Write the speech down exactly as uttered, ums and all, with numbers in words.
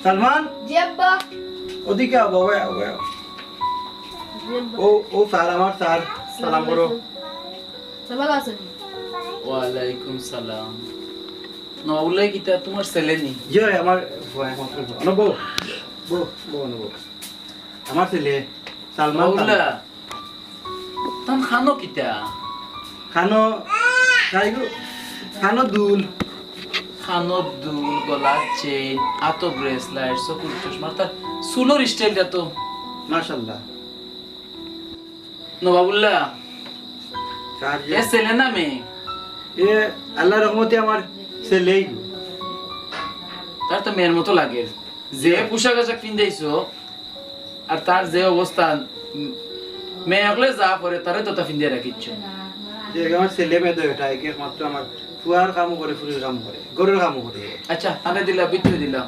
সালমান, জি আব্বা। ওদিকে আও, বাবা, আও, আও। জি আব্বা। ও, ও স্যার, আমার স্যার, সালাম করো। স্যার, ভালা আছইন? ওয়ালাইকুম সালাম। নওয়াবুল্লাহ, কিতা তুমার ছেলে নি? জি, আমার, আমার, বউ, বউ, বউ, বউ। আমার ছেলে সালমান। নওয়াবুল্লাহ, তান খানো কিতা? খানো, খাইগো, খানো দুল। খানো দুল, গলার চেইন, আতো ব্রেসলেট, চকুর চশমা, তার চুলর স্টাইলটা তো। মাশাআল্লাহ। নওয়াবুল্লাহ, স্যার, এ ছেলে না মেয়ে? এ আল্লাহর রহমতে আমার ছেলেই। তার তো মেয়ের মতো লাগে। যে পোশাক আশাক পিন্দাইছো, আর তার যে অবস্থা, উম, মেয়ে হকলে যা পরে, তারে তো তা পিন্দাই রাখিছো। যে আমার ছেলে মেয়ে তো এটা, একে একমাত্র আমার ফুয়ার কামও করে, ফুরির কামও করে, ঘরের কামও করে। আচ্ছা, তারে দিলা, ভিতরে দিলা।